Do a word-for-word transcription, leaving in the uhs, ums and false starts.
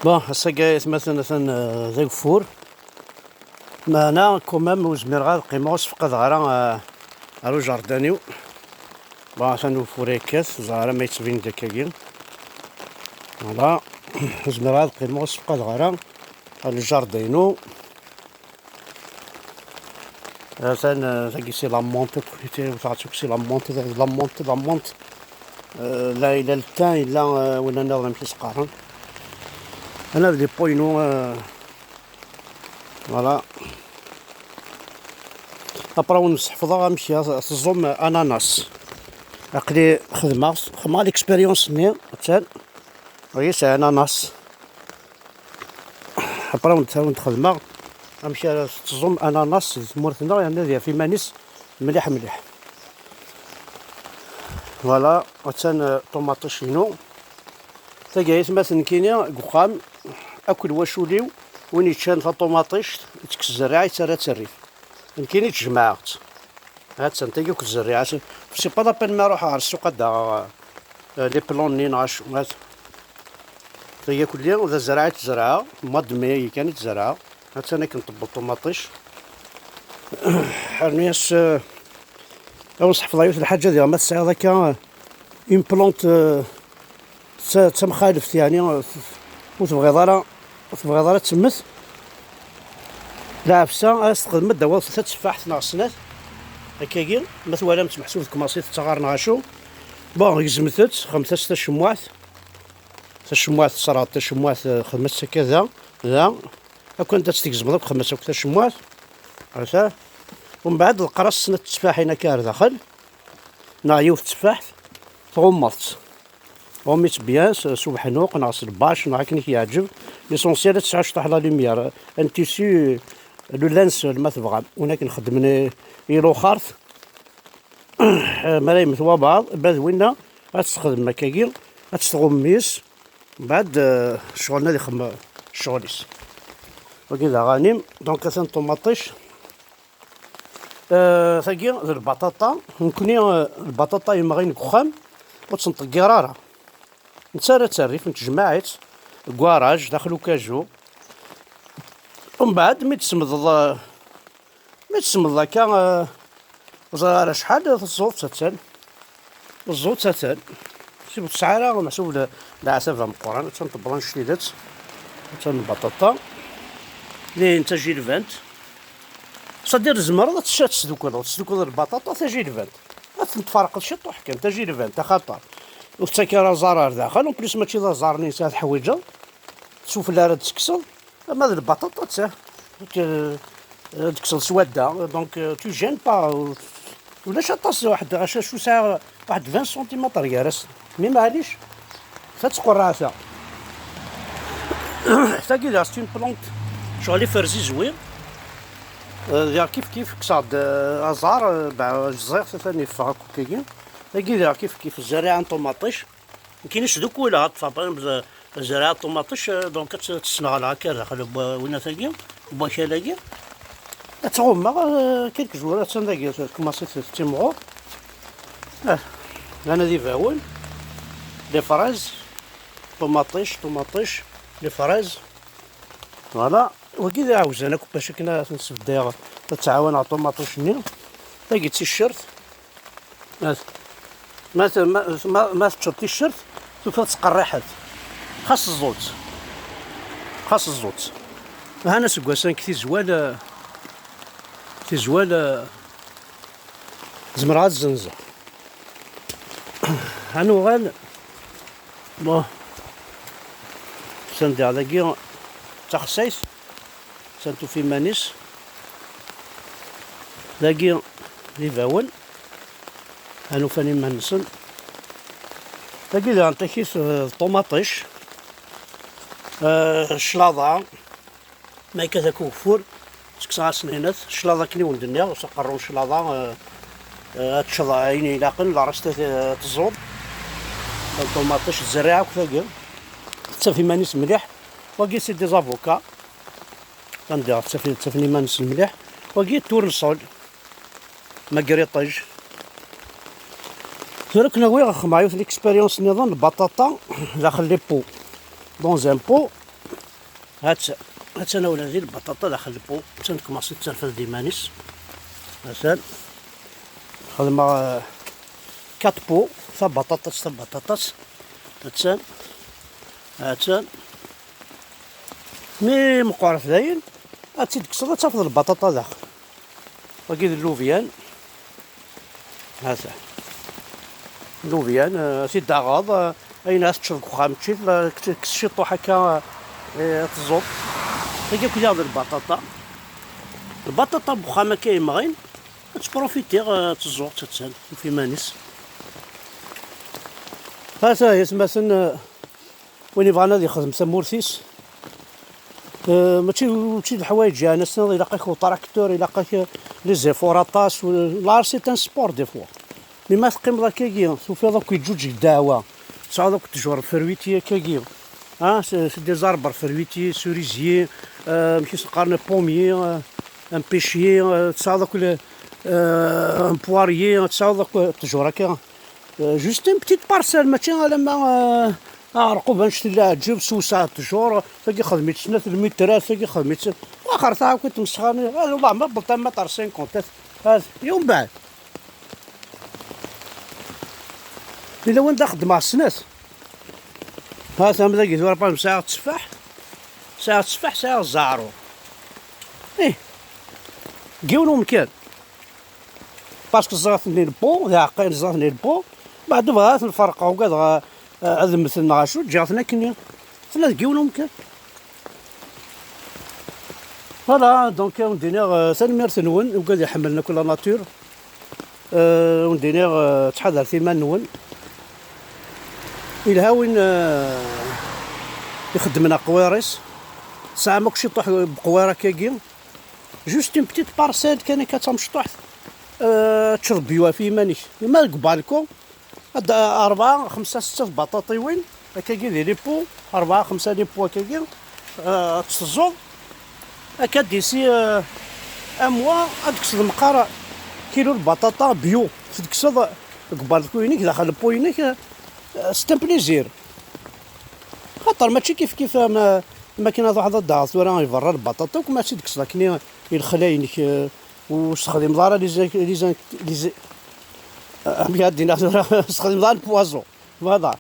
Bon, ass-agi atmaten atan, eh, d ageffur. Meɛna, quand même, ur zmireɣ ad qqimeɣ ur sfeqadeɣ ara, eh, ar ujardin-iw. Bon, atan ufur yekkat, ẓer ara ma yettbin-d akkagi. Voilà. Ur zmireɣ ad qqimeɣ ur sfeqadeɣ ara ar lejardin-inu. Atan, eh, tagi si la monte, akk, wteɣ-tt akk si la monte, la monte, la monte. Eh, la, yella le thym, yella, eh, winna nniḍen amek i s-qqaren. Ana d les points, eh, voilà. Après, wen-sḥefḍeɣ amek ara teẓẓum ananas. Aql-i xedmeɣ, xedmeɣ l'expérience-nni, attan. Oui, c'est ananas. Après, wen-, wen-d-xedmeɣ amek ara teẓẓum ananas di tmurt-nneɣ, yerna ad yaf iman-is mliḥ mliḥ. Voilà, attan, eh, ṭumaṭic-inu. Tagi, aytmaten, nekkini deg uxxam, akk lwacul-iw, win yeččan taṭumaṭict, ittekkes zzerriɛa, yettarra-tt rrif. Nekkini ttjemɛeɣ-tt. Attan tagi akked zzerriɛa. C'est pas la peine ma ruḥeɣ ɣer ssuq ad d-aɣeɣ, eh, les plants-nni neɣ acu. At-, tagi akk-, d azerɛa i tt-zerɛeɣ, mois de mai-agi kan i tt-zerɛeɣ. Attan akken tewweḍ ṭumaṭic. Rnu-yas, eh, ad wen-sḥefḍeɣ yiwet n lḥaǧa diɣ, ma tesɛiḍ akka, eh, une plante, eh, d ta-, d tamxaleft, yeɛni, eh, ur tebɣiḍ ara, ur tebɣiḍ ara ad temmet. Lɛefsa, ad as-txedmeḍ dawa tlata teffaḥt neɣ snat. Akkagi, ma twalam-tt meḥsub tkumaṣi tettaɣar neɣ acu. Bon, gezmet-tt, xedmet-as tacemmuɛt. Tacemmuɛt, tesserɣeḍ tacemmuɛt, eh, xedmet-tt akka da, da. Akk anda tt-tgezmeḍ akk, xedmet-tt akk tacemmuɛt. Ata. Umbeɛd, leqras snat teffaḥin akka ar daxel, neɣ yiwet teffaḥt, tɣummeḍ-tt. Ɣummi-tt bien s, s ubeḥnuq neɣ s lbac neɣ akken i k-yeɛǧeb. L'essentiel ad tesɛu cṭuḥ la lumière. Un tissu, le linceul ma tebɣam. Win akken xeddmen i, i luxart. Mi ara yemmet wabeɛḍ, bad winna ad tt-texdem akkagi, ad tt-tɣummis. Mbeɛd, eh, ccɣel-nni ad ixdem ccɣel-is. Wagi d aɣanim, donc atan ṭumaṭic. Eh, tagi d lbaṭaṭa. Nekni, eh, lbaṭaṭa yemɣin deg uxxam, ur tt-nṭeggir ara. Nettarra-tt rrif, nettjemmaɛ-itt deg ugaraj, daxel ukaju. Umbeɛd, mi d-tsemdeḍ, eh, mi d-tsemdeḍ akka, eh, ur ẓriɣ ara acḥal, eh, teẓẓuḍ-tt attan. Teẓẓuḍ-tt attan. Si ur tesɛi ara, meḥsub le-, leɛtab ameqqran, attan tewweḍ annect-ilat. Attan lbaṭaṭa. Dihin d tajilbant. C'est-à-dire, tzemreḍ ad tečč-, ad tesdukleḍ, tesdukleḍ lbaṭaṭa tajilbant. Ad tent-tferqeḍ ciṭuḥ kan, tajilbant, axaṭer ur tettak ara aẓar ar daxel, en plus mačči d aẓar-nni i tesɛa teḥwiǧeḍ, sufella ara d-tekkseḍ, ama d lbaṭaṭa, tsa-, ad tekkseḍ s wadda, donc, euh, tu gênes pas, euh, ulac aṭas, waḥed, acu, acu sɛiɣ, waḥed vingt centimètres gar-asen, mi maɛlic, ta d tqerraɛt-a. Tagi d c'est une plante, ccɣel iferz izwi. Euh, diɣ kif kif kkseɣ-d, euh, aẓar, euh, ba-, ẓẓiɣ-t atan yeffeɣ akk akkagi. Tagi diɣ kif kif zzerriɛa n ṭumaṭic. Nekkini sdukkuleɣ ad ṭṭfeɣ, par exemple, zzerriɛa n ṭumaṭic, euh, donc ad tt-, ad tt-sneɣleɣ akka daxel n wa-, winat-agi, n wakal-agi. Ad tt-ɣummeɣ, euh, quelques jours, attan dagi, tkumaṣi tettimɣur. Ah, lana d ibawen, les fraises, ṭumaṭic, ṭumaṭic, les fraises. Voilà, wagi d iɛawzan akk bac akken ad ten-sbeddayeɣ, ad ttɛawaneɣ ṭumaṭic-nni. Tagi d ticcert. Ma, ma, ma, ma, ma teččeḍ ticcert, tufiḍ ttqerriḥet. Xas ẓẓu-tt. Xas ẓẓu-tt. Han aseggas-a nekk tizwal, eh, tizwal, eh, zemreɣ ad zzenzeɣ. Ad nuɣal, bon, sanda dagi d taxsayt, sanda tufa iman-is. Dagi d ibawen, ad nufan iman-nsen. Dagi daɣen takit, eh, d ṭumaṭic, eh, claḍa, ma yekkat akk ugeffur, ttekkseɣ-asen hinat, claḍa akken i wen-d-nniɣ, s aqerru n claḍa, eh, eh, ad teččeḍ ayen ilaqen, la reste, eh, teẓẓuḍ. Ṭumaṭic, tzerriɛa akk tagi, tettaf iman-is mliḥ. Wagi c'est des avocats. Anda ɣef ttafen, ttafen iman-nsen mliḥ. Wagi tournesol, magriṭej. Tura ad ken-awiɣ ad xedmeɣ yiwet l'expérience nniḍen, lbaṭaṭa daxel les pots. Dans un pot, Hata, hata a wladi, lbaṭaṭa daxel lpo, attan tkumaṣi tetterfad d iman-is. Hata, xedmeɣ, eh, quatre pots, tabaṭaṭat, tabaṭaṭat. Hata, hata. Mi meqqret dayen, ad tt-id-tekkseḍ, ad tafeḍ lbaṭaṭa daxel. Wagi d llubyan. Hata. Llubyan, eh, ad t-id-taɣeḍ, eh, ayen ara teččeḍ deg uxxam, mačči la, kkes, kkes ciṭuḥ akka, eh, ad teẓẓuḍ. Tagi akk d lbaṭaṭa. Lbaṭaṭa n uxxam akka yemɣin, ad tprofitiḍ, eh, ad teẓẓuḍ, ttett ɣef iman-is. Hata, yesmasen, eh, Win yebɣan ad yexdem tamurt-is, eh, mačči, mačči d leḥwayeǧ yeɛni, ass-nniḍ ilaq-ak utraktur, ilaq-ak, eh, les efforts aṭas, u-, l'art c'est un sport des fois. Mi ma teqqimeḍ akkagi, tufiḍ akk yeǧǧuǧeg ddeɛwa, tesɛiḍ akk ttjur fruitier akkagi, ah, c'est, c'est des arbres fruitiers, cerisier, eh, amek i s-qqaren, pommier, eh, un pêchier, eh, tesɛiḍ akk le, eh, un poirier, tesɛiḍ akk ttjur akka. Euh, juste une petite parcelle, mačči alamma, euh, aɛerqub annect n leɛǧeb, sewseɛ ttjur, tagi xdem-itt snat lmitrat, tagi xdem-itt. Axer taɛakit mesxani, ah, wallah, ma bḍa ma ṭar cinquante, ah, yumbeɛd. Yella wanda xeddmeɣ snat. Ha, tam dagi tura, par exemple, sɛiɣ tteffaḥ, sɛiɣ tteffaḥ, sɛiɣ zeɛru. Ih, deg yiwen umkan. Parce que ẓẓiɣ-ten-id lpo, d aɛeqqa i ẓẓiɣ-ten-id lpo. Beɛd bɣiɣ ad ten-ferqeɣ, ugadeɣ, eh, ad mmten neɣ acu, ǧǧiɣ-ten akkenni. Tella deg yiwen umkan. Voilà, donc, ad wen-d-iniɣ, eh, tanemmirt-nwen, ugadeɣ iḥemmlen akk la nature. Eh, ad wen-d-iniɣ, eh, ttḥadaret iman-nwen. Ilha win, eh, ixeddmen aqwir-is. Tesɛam akk ciṭuḥ n uqwir akkagi. Juste une petite parcelle kan akka d tamecṭuḥt, euh, teččeḍ bio ɣef yiman-ik. Ma deg balcon, ad, rebɛa, xemsa, setta tbaṭaṭiwin, akkagi di les pots, rebɛa, xemsa les pots akkagi, euh, ad teẓẓuḍ. Akka d'ici, euh, un mois, ad tekkseḍ meqqar kilu lbaṭaṭa bio, tekkseḍ deg balcon-inek, daxel lpo-inek, euh, c'est un plaisir. Xaṭer mačči kif kif, euh, ma, ma kan ad ruḥeḍ ad d-taɣeḍ tura i berra lbaṭaṭa, akk ma ad tt-id-tekkseḍ akken i, i lexla-inek, euh, ur tessexdimeḍ ara les, les, les, euh, amek ad d-iniɣ tura, ur tessexdimeḍ ara le poison. Voilà.